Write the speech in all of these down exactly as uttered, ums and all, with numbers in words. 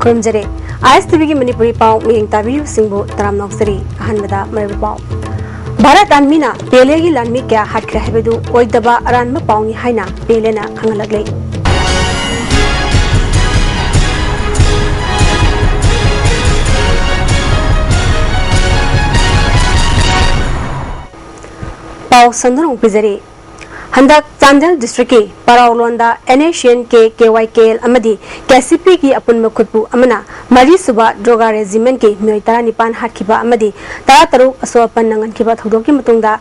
ꯈꯨꯔꯨꯝꯖꯔꯤ꯫ ꯑꯥꯏ ꯑꯦꯁ T ꯚꯤꯒꯤ ꯃꯅꯤꯄꯨꯔꯤ ꯄꯥꯎ ꯃꯤꯠꯌꯦꯡ ꯇꯥꯕꯤꯔꯤꯕꯁꯤꯡꯕꯨ ꯇꯔꯥꯝꯅ ꯑꯣꯛꯆꯔꯤ꯫ ꯑꯍꯥꯟꯕꯗ ꯃꯔꯨꯑꯣꯏꯕ ꯄꯥꯎ꯫ ꯚꯥꯔꯠ ꯂꯥꯟꯃꯤꯅ ꯄꯦꯂꯦꯒꯤ ꯂꯥꯟꯃꯤ ꯀꯌꯥ ꯍꯥꯠꯈ꯭ꯔꯦ ꯍꯥꯏꯕꯗꯨ ꯑꯣꯏꯗꯕ ꯑꯔꯥꯟꯕ ꯄꯥꯎꯅꯤ ꯍꯥꯏꯅ ꯄꯦꯂꯦꯅ ꯈꯪꯍꯜꯂꯛꯂꯤ꯫ ꯄꯥꯎ ꯁꯟꯗꯣꯛꯅ ꯄꯤꯖꯔꯤ꯫ ꯍꯟꯗꯛ ꯆꯥꯟꯗꯦꯜ ꯗꯤꯁꯇ꯭ꯔꯤꯛꯀꯤ ꯄꯔꯥꯎꯂꯣꯟꯗ and S C and K, K Y K L ꯑꯃꯗꯤ ꯀꯦ ꯁꯤ ꯄꯤꯒꯤ ꯑꯄꯨꯟꯕ ꯈꯨꯠꯄꯨ ꯑꯃꯅ ꯃꯔꯤꯁꯨꯕ ꯗ꯭ꯔꯣꯒꯥ ꯔꯦꯖꯤꯃꯦꯟꯠꯀꯤ ꯃꯤꯑꯣꯏ ꯇꯔꯥꯅꯤꯄꯥꯟ ꯍꯥꯠꯈꯤꯕ ꯑꯃꯗꯤ ꯇꯔꯥꯇꯔꯨꯛ ꯑꯁꯣꯛ ꯑꯄꯟ ꯅꯪꯍꯟꯈꯤꯕ ꯊꯧꯗꯣꯛꯀꯤ ꯃꯇꯨꯡꯗ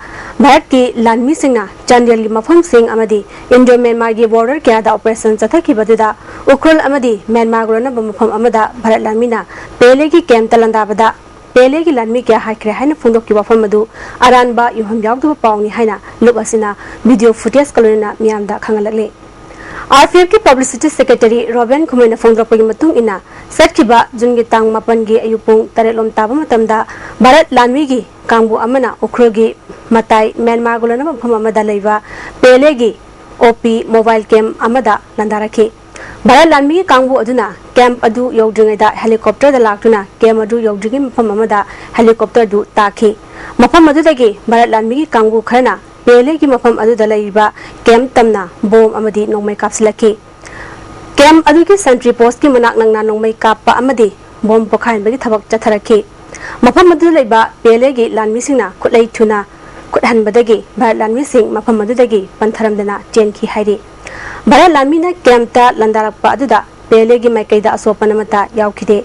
ꯚꯥꯔꯠꯀꯤ ꯂꯥꯟꯃꯤꯁꯤꯡꯅ ꯆꯥꯟꯗꯦꯜꯒꯤ ꯃꯐꯝꯁꯤꯡ ꯑꯃꯗꯤ ꯏꯟꯗꯣ ꯃ꯭ꯌꯥꯟꯃꯥꯔꯒꯤ ꯕꯣꯔꯗꯔ ꯀꯌꯥꯗ ꯑꯣꯄꯔꯦꯁꯟ ꯆꯠꯊꯈꯤꯕꯗꯨꯗ ꯎꯈ꯭ꯔꯨꯜ ꯑꯃꯗꯤ ꯃ꯭ꯌꯥꯟꯃꯥꯔꯒ ꯂꯣꯟꯅꯕ ꯃꯐꯝ ꯑꯃꯗ ꯚꯥꯔꯠ ꯂꯥꯟꯃꯤꯅ ꯄꯦꯂꯦꯒꯤ ꯀꯦꯝꯞꯇ ꯂꯥꯟꯗꯥꯕꯗ ꯄꯦꯂꯦꯒꯤ ꯂꯥꯟꯃꯤ ꯀꯌꯥ ꯍꯥꯠꯈ꯭ꯔꯦ ꯍꯥꯏꯅ ꯐꯣꯡꯗꯣꯛꯈꯤꯕ ꯋꯥꯐꯝ ꯑꯗꯨ ꯑꯔꯥꯟꯕ ꯌꯨꯝꯐꯝ ꯌꯥꯎꯗꯕ ꯄꯥꯎꯅꯤ ꯍꯥꯏꯅ ꯂꯨꯞ ꯑꯁꯤꯅ ꯚꯤꯗꯤꯑꯣ ꯐꯨꯇꯦꯖꯀ ꯂꯣꯏꯅꯅ ꯃꯤꯌꯥꯝꯗ ꯈꯪꯍꯜꯂꯛꯂꯤ꯫ ꯑꯥꯔ ꯄꯤ ꯑꯦꯐꯀꯤ ꯄꯕ꯭ꯂꯤꯁꯤꯇꯤ ꯁꯦꯀ꯭ꯔꯦꯇꯔꯤ ꯔꯣꯕꯦꯟ ꯈꯨꯃꯩꯅ ꯐꯣꯡꯗꯣꯔꯛꯄꯒꯤ ꯃꯇꯨꯡ ꯏꯟꯅ, ꯆꯠꯈꯤꯕ ꯖꯨꯟꯒꯤ ꯇꯥꯡ ꯃꯥꯄꯟꯒꯤ ꯑꯌꯨꯛ ꯄꯨꯡ ꯇꯔꯦꯠ ꯂꯣꯝ ꯇꯥꯕ ꯃꯇꯝꯗ ꯚꯥꯔꯠ ꯂꯥꯟꯃꯤꯒꯤ ꯀꯥꯡꯕꯨ ꯑꯃꯅ ꯎꯈ꯭ꯔꯨꯜꯒꯤ ꯃꯇꯥꯏ ꯃ꯭ꯌꯥꯟꯃꯥꯔꯒ ꯂꯣꯟꯅꯕ ꯃꯐꯝ ꯑꯃꯗ ꯂꯩꯕ ꯄꯦꯂꯦꯒꯤ ꯑꯣ ꯄꯤ ꯃꯣꯕꯥꯏꯜ ꯀꯦꯝꯞ ꯑꯃꯗ ꯂꯥꯟꯗꯥꯔꯛꯈꯤ꯫ ꯚꯥꯔꯠ ꯂꯥꯟꯃꯤꯒꯤ ꯀꯥꯡꯕꯨ ꯑꯗꯨꯅ ꯀꯦꯝꯞ ꯑꯗꯨ ꯌꯧꯗ꯭ꯔꯤꯉꯩꯗ ꯍꯦꯂꯤꯀꯣꯞꯇꯔꯗ ꯂꯥꯛꯇꯨꯅ ꯀꯦꯝꯞ ꯑꯗꯨ ꯌꯧꯗ꯭ꯔꯤꯉꯩ ꯃꯐꯝ ꯑꯃꯗ ꯍꯦꯂꯤꯀꯣꯞꯇꯔ ꯑꯗꯨ ꯇꯥꯈꯤ꯫ ꯃꯐꯝ ꯑꯗꯨꯗꯒꯤ ꯚꯥꯔꯠ ꯂꯥꯟꯃꯤꯒꯤ ꯀꯥꯡꯕꯨ ꯈꯔꯅ ꯄꯦꯂꯦꯒꯤ ꯃꯐꯝ ꯑꯗꯨꯗ ꯂꯩꯔꯤꯕ ꯀꯦꯝꯞ ꯇꯝꯅ ꯕꯣꯝ ꯑꯃꯗꯤ ꯅꯣꯡꯃꯩ ꯀꯥꯞꯁꯤꯜꯂꯛꯈꯤ꯫ ꯀꯦꯝꯞ ꯑꯗꯨꯒꯤ ꯁꯦꯟꯇ꯭ꯔꯤ ꯄꯣꯁꯀꯤ ꯃꯅꯥꯛ ꯅꯛꯅ ꯅꯣꯡꯃꯩ ꯀꯥꯞꯄ ꯑꯃꯗꯤ ꯕꯣꯝ ꯄꯣꯈꯥꯏꯍꯟꯕꯒꯤ ꯊꯕꯛ ꯆꯠꯊꯔꯛꯈꯤ꯫ ꯃꯐꯝ ꯑꯗꯨꯗ ꯂꯩꯕ ꯄꯦꯂꯦꯒꯤ ꯂꯥꯟꯃꯤꯁꯤꯡꯅ ꯈꯨꯠꯂꯩ ꯊꯨꯅ ꯈꯨꯠꯍꯟꯕꯗꯒꯤ ꯚꯥꯔꯠ ꯂꯥꯟꯃꯤꯁꯤꯡ ꯃꯐꯝ ꯑꯗꯨꯗꯒꯤ ꯄꯟꯊꯔꯝꯗꯅ ꯆꯦꯟꯈꯤ ꯍꯥꯏꯔꯤ꯫ ꯚꯥꯔꯠ ꯂꯥꯟꯃꯤꯅ ꯀꯦꯝꯞꯇ ꯂꯥꯟꯗꯥꯔꯛꯄ ꯑꯗꯨꯗ ꯄꯦꯂꯦꯒꯤ ꯃꯥꯏꯀꯩꯗ ꯑꯁꯣꯛꯄꯟ ꯑꯃꯠꯇ ꯌꯥꯎꯈꯤꯗꯦ꯫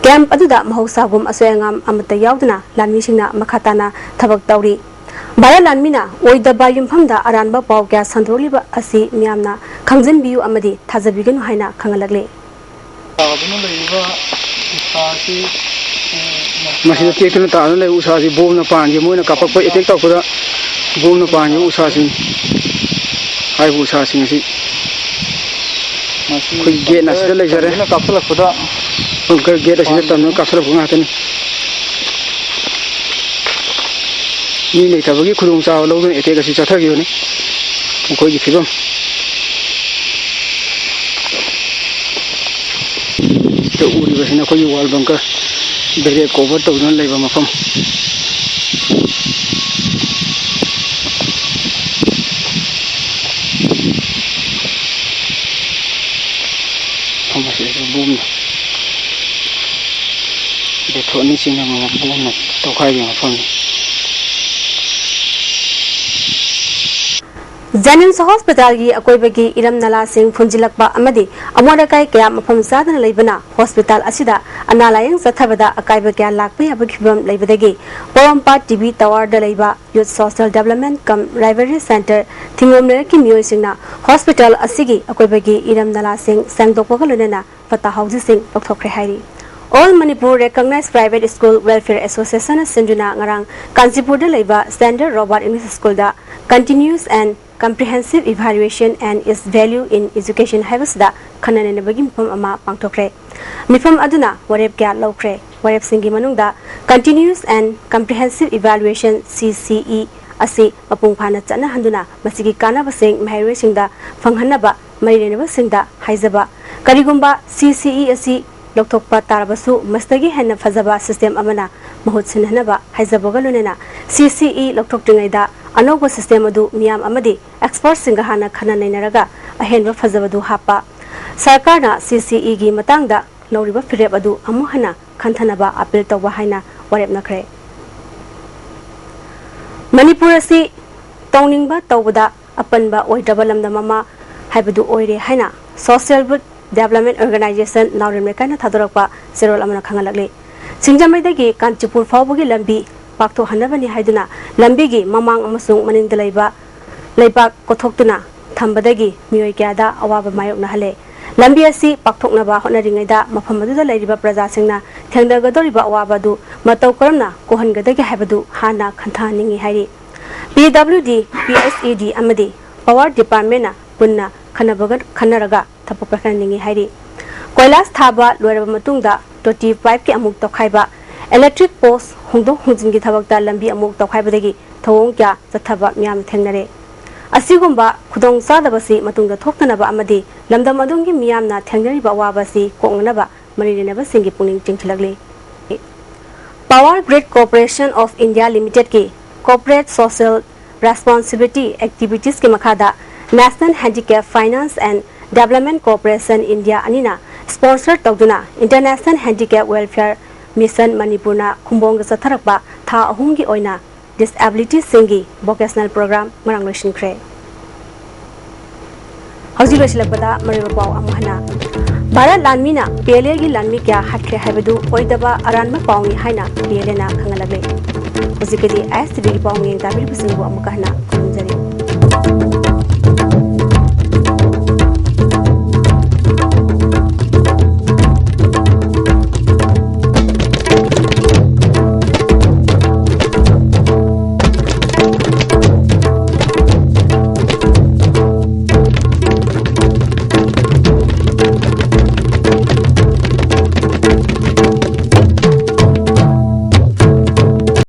ꯀꯦꯝꯞ ꯑꯗꯨꯗ ꯃꯍꯧꯁꯥꯒꯨꯝ ꯑꯁꯣꯏ ꯑꯉꯥꯝ ꯑꯃꯠꯇ ꯌꯥꯎꯗꯅ ꯂꯥꯟꯃꯤꯁꯤꯡꯅ ꯃꯈꯥ ꯇꯥꯅ ꯊꯕꯛ ꯇꯧꯔꯤ꯫ ꯚꯥꯔꯠ ꯂꯥꯟꯃꯤꯅ ꯑꯣꯏꯗꯕ ꯌꯨꯝꯐꯝꯗ ꯑꯔꯥꯟꯕ ꯄꯥꯎ ꯀꯌꯥ ꯁꯟꯗꯣꯛꯂꯤꯕ ꯑꯁꯤ ꯃꯤꯌꯥꯝꯅ ꯈꯪꯖꯤꯟꯕꯤꯌꯨ ꯑꯃꯗꯤ ꯊꯥꯖꯕꯤꯒꯅꯨ ꯍꯥꯏꯅ ꯈꯪꯍꯜꯂꯛꯂꯤ꯫ ꯇꯥꯗꯨꯅ ꯂꯩꯔꯤꯕ ꯎꯁꯥꯁꯤ, ꯎ, ꯃꯁꯤꯗ ꯇꯦꯛꯇꯨꯅ ꯇꯥꯗꯨꯅ ꯂꯩꯕ ꯎꯁꯥꯁꯤ ꯕꯣꯝꯅ ꯄꯥꯟꯈꯤ꯫ ꯃꯣꯏꯅ ꯀꯥꯞꯄꯛꯄ, ꯑꯦꯇꯦꯛ ꯇꯧꯔꯛꯄꯗ ꯕꯣꯝꯅ ꯄꯥꯟꯈꯤꯕ ꯎꯁꯥꯁꯤꯅꯤ꯫ ꯍꯥꯏꯔꯤꯕ ꯎꯁꯥꯁꯤꯡ ꯑꯁꯤ ꯃꯁꯤ ꯑꯩꯈꯣꯏꯒꯤ ꯒꯦꯠ ꯑꯁꯤꯗ ꯂꯩꯖꯔꯦ꯫ ꯇꯝꯗꯨꯅ ꯀꯥꯞꯁꯤꯜꯂꯛꯄꯗ ꯕꯪꯀꯔ ꯒꯦꯠ ꯑꯁꯤꯗ ꯇꯝꯗꯨꯅ ꯀꯥꯞꯁꯤꯜꯂꯛꯄ ꯉꯥꯛꯇꯅꯤ꯫ ꯃꯤ ꯂꯩꯇꯕꯒꯤ ꯈꯨꯗꯣꯡꯆꯥꯕ ꯂꯧꯗꯨꯅ ꯑꯦꯇꯦꯛ ꯑꯁꯤ ꯆꯠꯊꯈꯤꯕꯅꯤ꯫ ꯃꯈꯣꯏꯒꯤ ꯐꯤꯕꯝ꯫ ꯁꯤꯗ ꯎ ꯑꯩꯈꯣꯏꯒꯤ wall bunker barrier cover ꯇꯧꯗꯨꯅ ꯂꯩꯕ ꯃꯐꯝ꯫ ꯃꯐꯝ ꯑꯁꯤꯗꯁꯨ ꯕꯣꯝꯅ ꯕꯦꯊꯣꯠꯅ ꯆꯤꯡꯅꯕ ꯕꯣꯝꯅ ꯇꯧꯈꯥꯏꯕ ꯃꯐꯝꯅꯤ꯫ ꯖꯦꯅꯤꯝꯁ ꯍꯣꯁꯄꯤꯇꯥꯜꯒꯤ ꯑꯀꯣꯏꯕꯒꯤ ꯏꯔꯝ ꯅꯂꯥꯁꯤꯡ ꯐꯨꯟꯖꯤꯜꯂꯛꯄ ꯑꯃꯗꯤ ꯑꯃꯣꯠ ꯑꯀꯥꯏ ꯀꯌꯥ ꯃꯐꯝ ꯆꯥꯗꯅ ꯂꯩꯕꯅ ꯍꯣꯁꯄꯤꯇꯥꯜ ꯑꯁꯤꯗ ꯑꯅꯥ ꯂꯥꯌꯦꯡ ꯆꯠꯊꯕꯗ ꯑꯀꯥꯏꯕ ꯀꯌꯥ ꯂꯥꯛꯄ ꯌꯥꯕꯒꯤ ꯐꯤꯚꯝ ꯂꯩꯕꯗꯒꯤ ꯄꯣꯔꯣꯝꯄꯥꯠ ꯇꯤ ꯕꯤ ꯇꯋꯥꯔꯗ ꯂꯩꯕ Youth Social Development cum Library Centre ꯊꯤꯡꯒꯣꯝ ꯂꯩꯔꯛꯀꯤ ꯃꯤꯑꯣꯏꯁꯤꯡꯅ ꯍꯣꯁꯄꯤꯇꯥꯜ ꯑꯁꯤꯒꯤ ꯑꯀꯣꯏꯕꯒꯤ ꯏꯔꯝ ꯅꯂꯥꯁꯤꯡ ꯁꯦꯡꯗꯣꯛꯄꯒ ꯂꯣꯏꯅꯅ ꯐꯠꯇ ꯍꯥꯎꯗꯤꯁꯤꯡ ꯂꯧꯊꯣꯛꯈ꯭ꯔꯦ ꯍꯥꯏꯔꯤ꯫ All Manipur Recognized Private School Welfare Association ꯅ ꯁꯤꯟꯗꯨꯅ ꯉꯔꯥꯡ ꯀꯥꯟꯆꯤꯄꯨꯔꯗ ꯂꯩꯕ Standard Robert English School the Continuous and Comprehensive Evaluation and Its Value in Education ꯍꯥꯏꯕꯁꯤꯗ ꯈꯟꯅ ꯅꯩꯅꯕꯒꯤ ꯃꯤꯐꯝ ꯑꯃ ꯄꯥꯡꯊꯣꯛꯈ꯭ꯔꯦ꯫ ꯃꯤꯐꯝ ꯑꯗꯨꯅ ꯋꯥꯔꯦꯞ ꯀꯌꯥ ꯂꯧꯈ꯭ꯔꯦ꯫ ꯋꯥꯔꯦꯞꯁꯤꯡꯒꯤ ꯃꯅꯨꯡꯗ Continuous and Comprehensive Evaluation, C C E, ꯑꯁꯤ ꯃꯄꯨꯡ ꯐꯥꯅ ꯆꯠꯅꯍꯟꯗꯨꯅ ꯃꯁꯤꯒꯤ ꯀꯥꯟꯅꯕꯁꯤꯡ ꯃꯍꯩꯔꯣꯏꯁꯤꯡꯗ ꯐꯪꯍꯟꯅꯕ ꯃꯔꯤ ꯂꯩꯅꯕꯁꯤꯡꯗ ꯍꯥꯏꯖꯕ꯫ ꯀꯔꯤꯒꯨꯝꯕ C C E ꯑꯁꯤ ꯂꯧꯊꯣꯛꯄ ꯇꯥꯔꯕꯁꯨ, ꯃꯁꯤꯗꯒꯤ ꯍꯦꯟꯅ ꯐꯖꯕ system ꯑꯃꯅ ꯃꯍꯨꯠ ꯁꯤꯟꯍꯟꯅꯕ ꯍꯥꯏꯖꯕꯒ ꯂꯣꯏꯅꯅ C C E ꯂꯧꯊꯣꯛꯇ꯭ꯔꯤꯉꯩꯗ ꯑꯅꯧꯕ system ꯑꯗꯨ ꯃꯤꯌꯥꯝ ꯑꯃꯗꯤ expertꯁꯤꯡꯒ ꯍꯥꯟꯅ ꯈꯟꯅ ꯅꯩꯅꯔꯒ ꯑꯍꯦꯟꯕ ꯐꯖꯕꯗꯨ ꯍꯥꯞꯄ꯫ ꯁꯔꯀꯥꯔꯅ C C E ꯒꯤ ꯃꯇꯥꯡꯗ ꯂꯧꯔꯤꯕ ꯐꯤꯔꯦꯞ ꯑꯗꯨ ꯑꯃꯨꯛ ꯍꯟꯅ ꯈꯟꯊꯅꯕ appeal ꯇꯧꯕ ꯍꯥꯏꯅ ꯋꯥꯔꯦꯞꯅꯈ꯭ꯔꯦ꯫ ꯃꯅꯤꯄꯨꯔ ꯑꯁꯤ ꯇꯧꯅꯤꯡꯕ ꯇꯧꯕꯗ ꯑꯄꯟꯕ ꯑꯣꯏꯗ꯭ꯔꯕ ꯂꯝꯗꯝ ꯑꯃ ꯍꯥꯏꯕꯗꯨ ꯑꯣꯏꯔꯦ ꯍꯥꯏꯅ Social Good Development Organisation ꯅꯥꯎꯔꯦꯝ ꯂꯩꯀꯥꯏꯅ ꯊꯥꯗꯣꯔꯛꯄ ꯆꯦꯔꯣꯜ ꯑꯃꯅ ꯈꯪꯍꯜꯂꯛꯂꯤ꯫ ꯁꯤꯡꯖꯃꯩꯗꯒꯤ ꯀꯥꯟꯆꯤꯄꯨꯔ ꯐꯥꯎꯕꯒꯤ ꯂꯝꯕꯤ ꯄꯥꯛꯊꯣꯛꯍꯟꯅꯕꯅꯤ ꯍꯥꯏꯗꯨꯅ ꯂꯝꯕꯤꯒꯤ ꯃꯃꯥꯡ ꯑꯃꯁꯨꯡ ꯃꯅꯤꯡꯗ ꯂꯩꯕ ꯂꯩꯕꯥꯛ ꯀꯣꯊꯣꯛꯇꯨꯅ ꯊꯝꯕꯗꯒꯤ ꯃꯤꯑꯣꯏ ꯀꯌꯥꯗ ꯑꯋꯥꯕ ꯃꯥꯌꯣꯛꯅꯍꯜꯂꯦ꯫ ꯂꯝꯕꯤ ꯑꯁꯤ ꯄꯥꯛꯊꯣꯛꯅꯕ ꯍꯣꯠꯅꯔꯤꯉꯩꯗ ꯃꯐꯝ ꯑꯗꯨꯗ ꯂꯩꯔꯤꯕ ꯄ꯭ꯔꯖꯥꯁꯤꯡꯅ ꯊꯦꯡꯅꯒꯗꯧꯔꯤꯕ ꯑꯋꯥꯕ ꯑꯗꯨ ꯃꯇꯧ ꯀꯔꯝꯅ ꯀꯣꯛꯍꯟꯒꯗꯒꯦ ꯍꯥꯏꯕꯗꯨ ꯍꯥꯟꯅ ꯈꯟꯊꯍꯟꯅꯤꯡꯏ ꯍꯥꯏꯔꯤ꯫ P W D, P S E D ꯑꯃꯗꯤ Power Departmentꯅ ꯄꯨꯟꯅ ꯈꯟꯅꯕꯒ-, ꯈꯟꯅꯔꯒ ꯊꯕꯛ ꯄꯥꯏꯈꯠꯍꯟꯅꯤꯡꯏ ꯍꯥꯏꯔꯤ꯫ ꯀꯣꯏꯂꯥꯁ ꯊꯥꯕ ꯂꯣꯏꯔꯕ ꯃꯇꯨꯡꯗ ꯇꯣꯇꯤ ꯄꯥꯏꯞꯀꯤ ꯑꯃꯨꯛ ꯇꯧꯈꯥꯏꯕ, electric post ꯍꯣꯡꯗꯣꯛ ꯍꯣꯡꯖꯤꯟꯒꯤ ꯊꯕꯛꯇ ꯂꯝꯕꯤ ꯑꯃꯨꯛ ꯇꯧꯈꯥꯏꯕꯗꯒꯤ ꯊꯧꯑꯣꯡ ꯀꯌꯥ ꯆꯠꯊꯕ ꯃꯤꯌꯥꯝꯅ ꯊꯦꯡꯅꯔꯦ꯫ ꯑꯁꯤꯒꯨꯝꯕ ꯈꯨꯗꯣꯡꯆꯥꯗꯕꯁꯤ ꯃꯇꯨꯡꯗ ꯊꯣꯛꯇꯅꯕ ꯑꯃꯗꯤ ꯂꯝꯗꯝ ꯑꯗꯣꯝꯒꯤ ꯃꯤꯌꯥꯝꯅ ꯊꯦꯡꯅꯔꯤꯕ ꯑꯋꯥꯕ ꯑꯁꯤ ꯀꯣꯛꯅꯅꯕ ꯃꯔꯤ ꯂꯩꯅꯕꯁꯤꯡꯒꯤ ꯄꯨꯛꯅꯤꯡ ꯆꯤꯡꯁꯤꯜꯂꯛꯂꯤ꯫ Power Grid Corporation of India Limited ꯀꯤ Corporate Social Responsibility Activities ꯀꯤ ꯃꯈꯥꯗ National Handicap Finance and Development Corporation India ꯑꯅꯤꯅ sponsor ꯇꯧꯗꯨꯅ International Handicap Welfare Mission ꯃꯅꯤꯄꯨꯔꯅ ꯈꯨꯝꯕꯣꯡꯗ ꯆꯠꯊꯔꯛꯄ ꯊꯥ ꯑꯍꯨꯝꯒꯤ ꯑꯣꯏꯅ disability ꯁꯤꯡꯒꯤ vocational program ꯉꯔꯥꯡ ꯂꯣꯏꯁꯤꯟꯈ꯭ꯔꯦ꯫ ꯍꯧꯖꯤꯛ ꯂꯣꯏꯁꯤꯜꯂꯛꯄꯗ ꯃꯔꯨꯑꯣꯏꯕ ꯄꯥꯎ ꯑꯃꯨꯛ ꯍꯟꯅ꯫ ꯚꯥꯔꯠ ꯂꯥꯟꯃꯤꯅ P L A ꯒꯤ ꯂꯥꯟꯃꯤ ꯀꯌꯥ ꯍꯥꯠꯈ꯭ꯔꯦ ꯍꯥꯏꯕꯗꯨ ꯑꯣꯏꯗꯕ ꯑꯔꯥꯟꯕ ꯄꯥꯎꯅꯤ ꯍꯥꯏꯅ P L A ꯅ ꯈꯪꯍꯜꯂꯛꯂꯦ꯫ ꯍꯧꯖꯤꯛꯀꯤꯗꯤ I S T V ꯒꯤ ꯄꯥꯎ ꯃꯤꯌꯦꯡ ꯇꯥꯕꯤꯔꯤꯕꯁꯤꯡꯕꯨ ꯑꯃꯨꯛꯀ ꯍꯟꯅ ꯈꯨꯔꯨꯝꯖꯔꯤ꯫